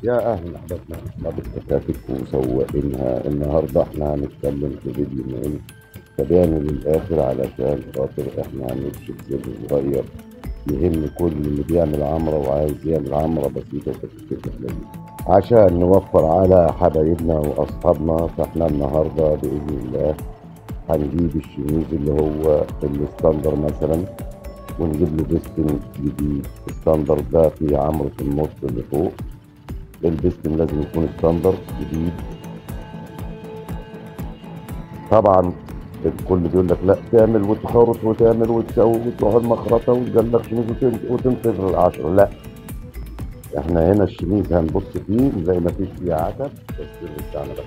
يا اهلا احبابنا اصحاب التكاتك وسواقينها. النهارده احنا هنتكلم في فيديو مهم، تابعني للاخر علشان خاطر احنا هنكشف سر صغير يهم كل اللي بيعمل عمره وعايز يعمل عمره بسيطة وتكتك قليله عشان نوفر على حبايبنا واصحابنا. فاحنا النهارده باذن الله هنجيب الشميز اللي هو ال standard مثلا، ونجيب له بستن جديد. standard ده فيه عمره في النص اللي فوق، البستن لازم يكون standard جديد. طبعا الكل بيقول لك لا تعمل وتخرط وتعمل وتسوي وتروح المخرطه وتجلب شميز وتنتظر العشرة. لا، احنا هنا الشميز هنبص فيه نلاقي مفيش فيه عتب، بس بتاعنا بقى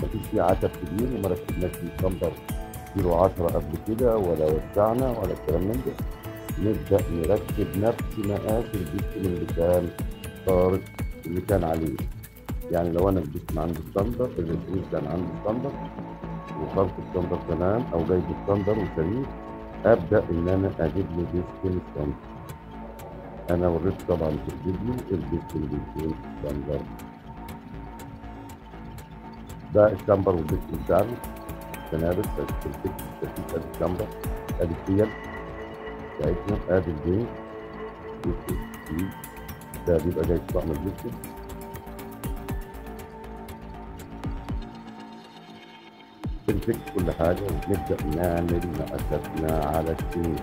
مفيش فيه عتب كبير وما ركبناش فيه standard كيلو 10 قبل كده ولا وسعنا ولا الكلام من ده. نبدا نركب نفس مقاس البستن اللي كان طارق اللي كان عليه. يعني لو انا البستن عندي standard، الشميز كان عندي standard وخرط standard تمام، او جايب standard وشريط، ابدا ان انا اجيب له بستن standard. انا وريت طبعا في الفيديو البستن بيكون standard. ده ال camber والبستن بتاعنا كنابس ادي ال camber، ادي السيل بتاعتنا، ادي البين ده بيبقى جاي في طقم البستن. بنفك كل حاجة ونبدأ نعمل مقاساتنا على الشميز.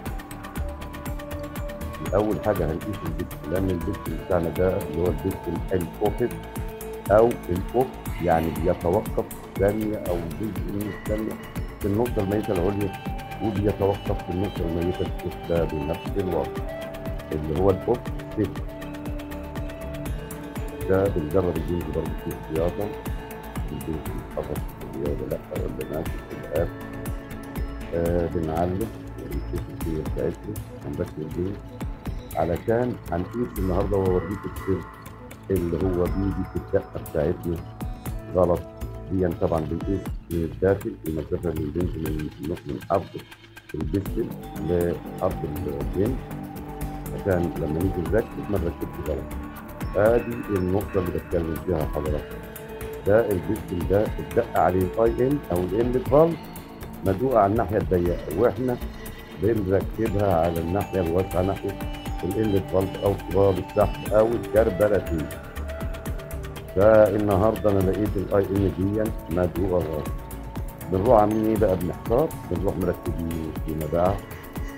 أول حاجة هنقيس البستن، لأن البستن بتاعنا ده اللي هو البستن الأوفيس أو الأوف، يعني بيتوقف ثانية أو جزء من الثانية في النقطة الميتة العليا، وبيتوقف في النقطة الميتة السفلى بنفس الوقت، اللي هو الأوف ست. ده بنجرب الجنس برضه فيه احتياطا، الجنس بيتحرك ولا لا ولا ماشي في الآخر. بنعلم ونشوف السيرة بتاعتنا، هنركب الجنس علشان هنقيس النهارده واوريكم السر اللي هو بيجي في الدقة بتاعتنا غلط. دي طبعا بنقيس من الداخل المسافة من البنت من حرف البستن لحرف البنت، عشان لما نيجي نركب ما نركبش غلط. ادي النقطة اللي بتكلم فيها حضراتكم. ده البستن ده الدقة عليه ال IN او ال inlet valve مدوقه على الناحية الضيقه، واحنا بنركبها على الناحية الواسعة ناحية ال inlet valve او صباب السحب او الكربلاتين. فالنهارده انا لقيت ال IN دي مدقوقه غلط. بنروح عاملين ايه بقى؟ بنحتار، بنروح مركبين فيما بعد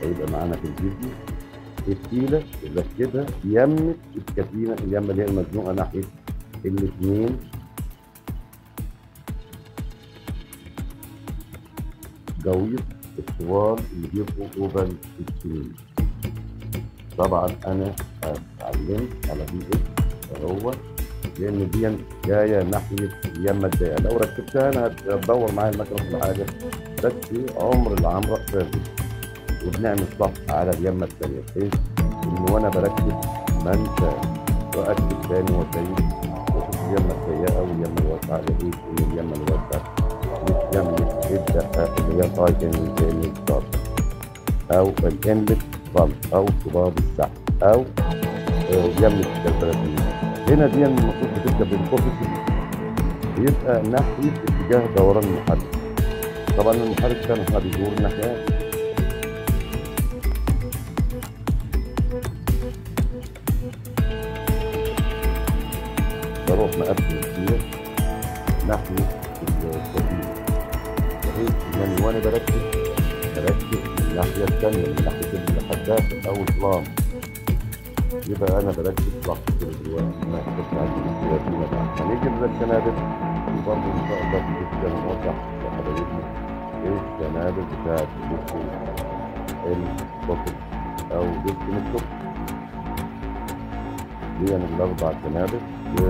هيبقى معانا في الفيديو التيله بنركبها يمة الكتينه، اليمه اللي هي المزنوقه ناحية الاثنين جويط الطوال اللي بيبقوا oval السنين. طبعا انا اتعلمت على دي اهو، لان دي جاية ناحية اليمه الضيقه، لو ركبتها انا هتدور معايا المكنه كل حاجة، بس عمر العمرة فاضي. وبنعمل صح على اليمه الثانية بحيث ان وانا بركب ما انساش واكتب ثاني وثاني واشوف اليمه الضيقه واليمه الواسعة، لقيت ان اليمه الواسعة مش يمه الدقة اللي هي ال IN او ال inlet valve او صباب السحب او يمه الكربلاتين. هنا دي المفروض بتبقى بالكوفي، بيبقى ناحية اتجاه دوران المحرك. طبعا المحرك كان احنا بيدور الناحية. بروح مقفل السير ناحية السفينة، بحيث ان انا وانا بركب من الناحية الثانية، من ناحية الحداثة او الظلام. يبقى انا بركب صح كده دلوقتي، ما يحصلش عندي مشكلة فيما بعد. هنيجي للسنابل، وبرضه ان شاء الله في الفيديو ده هنوضح لحبايبنا ايه السنابل بتاعت البستن البطل او بستن التوب. دي انا الاربع سنابل و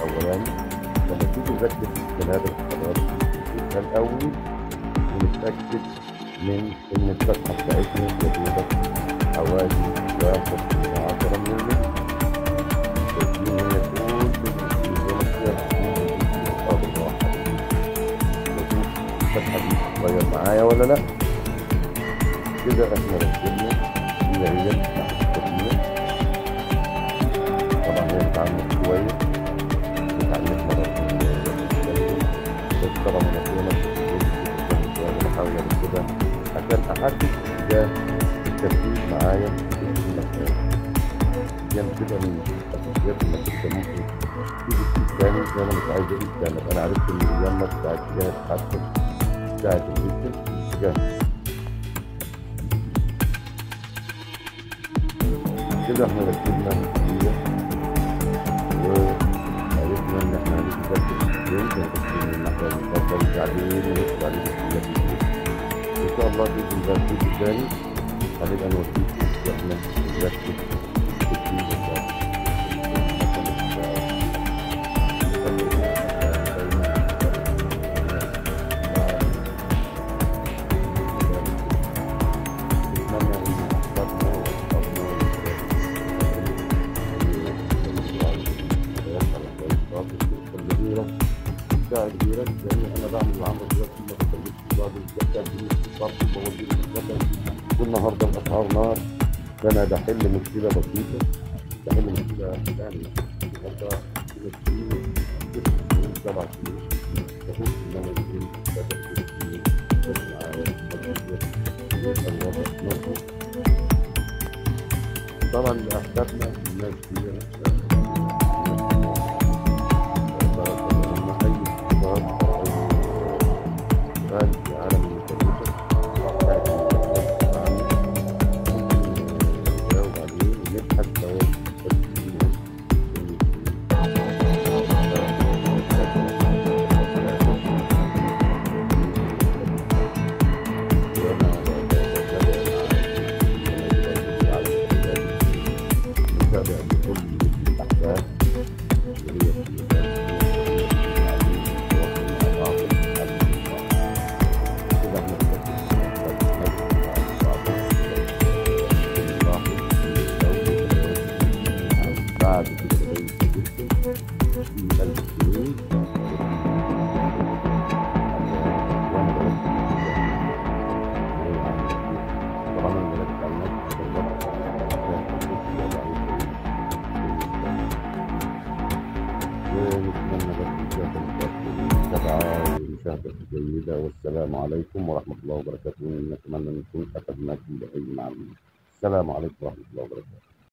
اولاني. لما تيجي نركب السنابل حضرتك نشوفها الاول ونتاكد من ان الفتحة بتاعتنا يا دوبك حوالي 1.10 من الملي. شايفين هي كل الفتحة دي تتغير معايا ولا لا؟ كده احنا ركبنا اللي هي تحت الترميم. طبعا هي بتعمل شوية، بتعمل مرة بس طبعا انا فيها نفس الجزء، انا بحاول اركبها عشان احدد اتجاه التركيب معايا في المكان. دي بتبقى من الاساسيات انك انت ممكن تيجي تاني. انا مش عايز اقيس تاني، انا عرفت ان اليمه بتاع اتجاه التحكم بتاعت الريتم اتجاه كده. احنا ركبنا الدقيقة وعرفنا ان احنا هنيجي نركب السكرين، هنركب من الناحية المفضلة وبعدين ندخل عليه بالاتجاه الجديد. ان شاء الله باذن الله الفيديو الثاني هنبقى نوريكم واحنا بنركب السكرين بتاعت كبيرة، لأن أنا بعمل العمرة دلوقتي ما بكلفش بعض الزكاة بالصرف وبودي الزكاة، والنهارده الأسعار نار، فأنا بحل مشكلة بسيطة، بحل مشكلة يعني النهارده 6 سنين 6 سنين 7 سنين بشوف إن أنا يكون 3 سنين بس معايا الوضع مظبوط. طبعا لأحبابنا الناس دي في عالم الميكانيكا نجاوب عليه ونبحث سوا. نتابع بكل الأحداث اللي هي في بعد كده في قلب السنين. وانا بركب طبعا انا بركب على النت ونتمنى لكم المتابعة والمشاهدة الجيدة، والسلام عليكم ورحمة الله وبركاته. نتمنى أن نكون أفدناكم بأي معلومة. السلام عليكم ورحمة الله وبركاته.